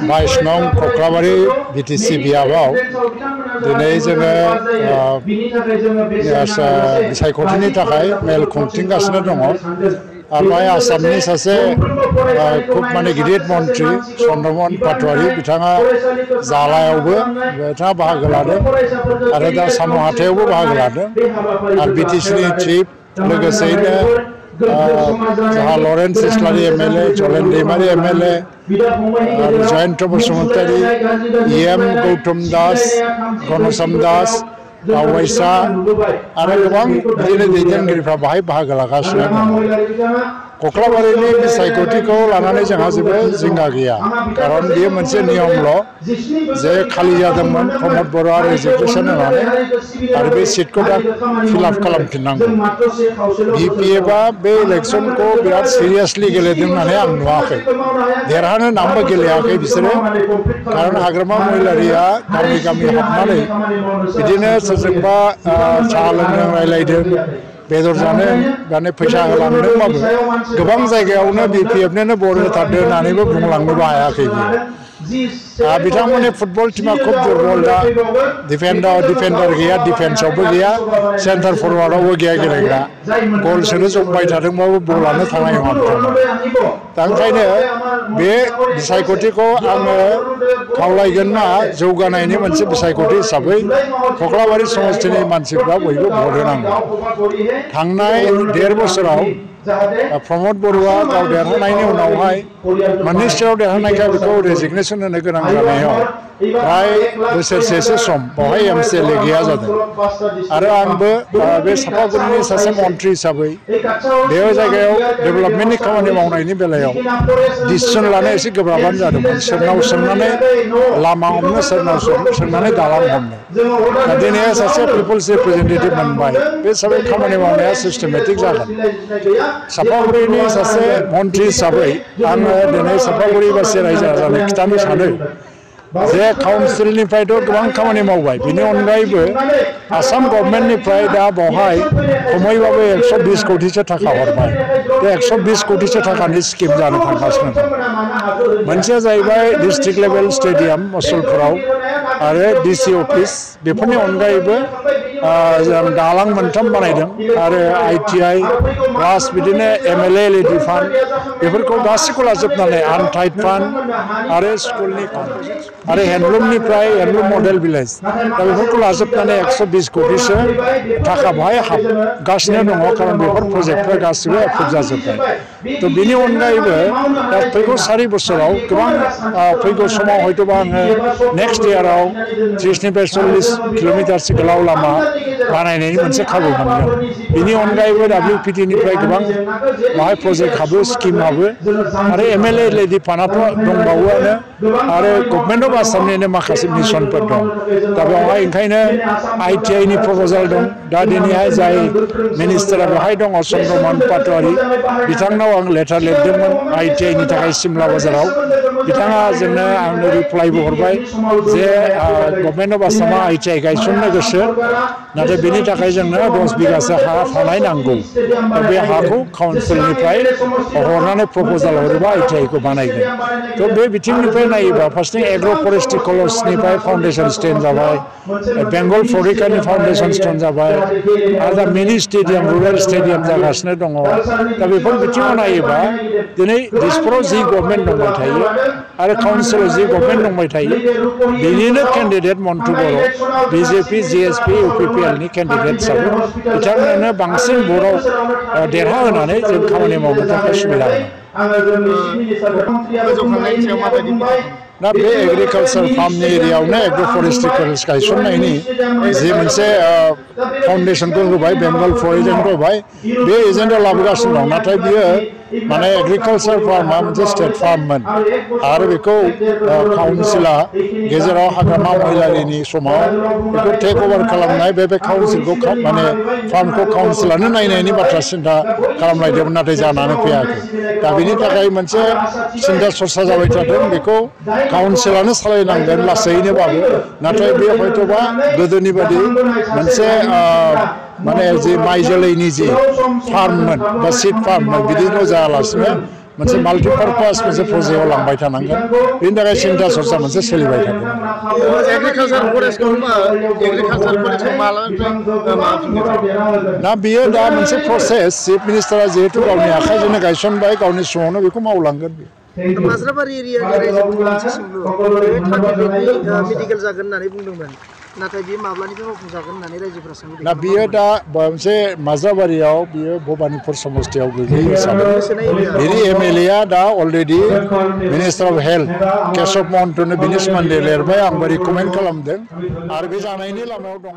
बाइसनं कक्राबारि BTC बियाबाव दिनै जोङो बिसायख'थिनि थाखाय मेल खुंथिंगासिनो दङ आरो बेहाय आसामनि सासे खुब माने गिदिर मन्त्रि चन्द्रमन पाटवारी बिथाङा जालायावबो बिथाङा बाहागो लादों आरो दा साम' हाथायावबो बाहागो लादों आरो बीटीसीनि चिफ लोगोसेयैनो जहा लरेन्स इस्लारि एमएलए जलेन दैमारि एमएलए जयन्त बसुमतारी EM गौतम दास घनश्याम दास दावैसा आरो गोबां बिदिनो दैदेनगिरिफ्रा बाहाय बाहागो लागासिनो दङ कक्राबारिनि बिसायख'थिखौ लानानै जोंहा जेबो जिंगा गैया खारन बेयो मोनसे नियमल' जे खालि जादोंमोन प्रमद बर'आ रेजिगनेसन होनानै आरो बे सिटखौ दा फिलआप खालामफिननांगौ BPFआ बे इलेक्सनखौ बिराद सिरियासलि गेलेदों होननानै आं नुवाखै देरहानो नामबो गेलेयाखै बिसोरो खारन हाग्रामा महिलारिया गामि गामि हाबनानै बिदिनो सोरजोंबा साहा लोंनो रायलायदों बेदर जानो माने फैसा होलांदोंबाबो गोबां जायगायावनो BPFनोनो भट होथारदों होननानैबो बुंलांनोबो हायाखै बियो बिथांमोननि फुटबल टीमा खुब दुर्बल दा डिफेन्डार गैया डिफेन्सआवबो गैया सेन्टार फरवार्डआवबो गैया गेलेग्रा गल सोनो जमबाय थादोंबाबो बलानो थांनाय नङा दा ओंखायनो बे बिसायख'थिखौ आङो खावलायगोन मा जौगानायनि मोनसे बिसायख'थि हिसाबै कक्राबारि समस्थिनि मानसिफ्रा बयबो भट होनांगौ थांनाय 1.5 बोसोराव प्रमद बर'आ गाव देरहानायनि उनावहाय मोननै स्टेटआव देरहानायखाय बेखौ रेजिगनेसन होनो गोनां जानायाव प्राय बोसोरसेसो सम बेवहाय MCLA गैया जादों आरो आंबो बे सापागुरिनि सासे मन्त्रि हिसाबै बे जायगायाव डेभेलपमेन्टनि खामानि मावनायनि बेलायाव डिसिसन लानो एसे गोब्राबानो जादोंमोन सोरनाव सोंनानै लामा हमनो सोरनाव सोंनानै दालां हमनो दा दिनै सासे पिपल्स रिप्रेजेन्टेटिभ मोनबाय बे हिसाबै खामानि मावनाया सिस्टेमेटिक जागोन सापागुरिनि सासे मन्त्रि हिसाबै आङो दिनै सापागुरिबासि रायजो राजानो खिथानो सानो जे काउन्सिलनिफ्रायथ' गोबां खामानि मावबाय बिनि अनगायैबो आसाम गभर्नमेन्टनिफ्राय दा बेवहाय खमैबाबो 120 कोटिसो थाखा हरबाय बे 120 कोटिसो थाखानि स्किम जानो थांगासिनो दं मोनसेया जाहैबाय डिस्ट्रिक्ट लेभेल स्टेडियाम मसलपुराव आरो DC अफिस बेफोरनि अनगायैबो दालां 3 बानायदों आरो ITI प्लास बिदिनो MLA LED फान्ड बेफोरखौ गासैखौ लाजोबनानै आनटाइड फान्ड आरो स्कुलनि आरो हेन्डलुमनिफ्राय हेन्डलुम मडेल भिलेज दा बेफोरखौ लाजोबनानै 120 कोटिसो थाखा बेवहाय हाबगासिनो दङ खारन बेफोर प्रजेक्टफोरा गासिबो एप्रुभ जाजोब्बाय थ' बेनि अनगायैबो दा फैगौ 4 बोसोराव गोबां फैगौ समाव हयतोबा आङो नेक्स्ट इयाराव 30निफ्राय 40 किल'मिटारसो गोलाव लामा बानायनायनि मोनसे खाबु मोनगोन बेनि अनगायैबो WPTनिफ्राय गोबां बेवहाय प्रजेक्ट हाबो स्किम हाबो आरो MLA LED फान्डआथ' दंबावोआनो आरो गभर्नमेन्ट अफ आसामनिनो माखासे मिशनफोर दं दा बेवहाय ओंखायनो ITIनि प्रप'जाल दं दा दिनैहाय जाय मिनिस्टारा बेवहाय दङ चन्द्रमन पाटवारी बिथांनाव आं लेटार लिरदोंमोन ITIनि थाखाय सिमला बाजाराव बिथाङा जोंनो आंनो रिप्लाइबो हरबाय जे गभर्नमेन्ट अफ आसामा ITI गायसननो गोसो नाथाय बेनि थाखाय जोंनो 10 बिगासो हा थानाय नांगौ दा बे हाखौ काउन्सिलनिफ्राय हरनानै प्रप'जाल हरोबा ITIखौ बानायगोन थ' बे बिथिंनिफ्राय नायोबा फार्स्टनि एग्र' फरेस्ट्रि कलेजनिफ्राय फाउन्डेसन स्टेन जाबाय बेंगल फ्लरिकानि फाउन्डेसन स्टेन जाबाय आरो दा मिनि स्टेडियाम रुरेल स्टेडियाम जागासिनो दङ दा बेफोर बिथिङाव नायोबा दिनै दिसपुराव जि गभर्नमेन्ट दंबाय थायो आरो काउन्सिलाव जि गभर्नमेन्ट दंबाय थायो बेनिनो केन्डिडेट मन्टु बर' BJP GSP UPPLनि केन्डिडेट हिसाबै बिथांमोननो बांसिन भटआव देरहाहोनानै जों खामानि मावनो थाखाय सुबिदा होनांगौ दा बे एग्रिकालचार फार्मनि एरियायावनो एग्र' फरेस्ट्रि कलेज गायसननायनि जि मोनसे फाउन्डेसनखौ होबाय बेंगल फ्लरिकाखौ होबाय बे एजेन्डा लाबोगासिनो दं नाथाय बियो माने एग्रिकालचार फार्मा मोनसे स्टेट फार्ममोन आरो बेखौ काउन्सिला गेजेराव हाग्रामा महिलारिनि समाव बेखौ टेक अभार खालामनाय बे काउन्सिलखौ माने फार्मखौ काउन्सिलानो नायनायनि बाथ्रा सिन्था खालामलायदोंमोन नाथाय जानानै फैयाखै दा बेनि थाखाय मोनसे सिन्था सरसा जाबाय थादों बेखौ काउन्सिलानो सालायनांगोन लासैनोबाबो नाथाय बे हयतोबा गोदोनि बादि मोनसे माने जि माइ जोलैनि जि फार्ममोन बा सीड फार्ममोन बिदिल' जायालासिनो मोनसे माल्टिपारपास मोनसे प्रजेक्टआव लांबाय थानांगोन बेनि थाखाय सिन्था सरसा मोनसे सोलिबाय थागोन एग्रिकालचार फरेस्टखौ एग्रिकालचार कलेजखौ मालानिफ्राय दा बियो दा मोनसे प्रसेस चिफ मिनिस्टारा जिहेतु गावनि आखाइजोंनो गायसनबाय गावनि समावनो बेखौ मावलांगोन माज्राबारि एरियानि रायजोफोरनि मोनसे सोंलु बे 30 बेडनि मेडिकेल जागोन होननानै बुंदोंमोन नाथाय बियो माब्लानिफ्राय मावफुंजागोन होननानै रायजोफोरा सोंदों दा बियो दा मोनसे माज्राबारियाव बियो भबानिपुर समस्तियाव गोग्लैयो हिसाबै बिनि एमएलए आ दा already minister of health Keshav महन्तनो बिनि सोमोन्दै लिरबाय आंबो रिकमेन्ड खालामदों आरो बे जानायनि लामायाव दङ।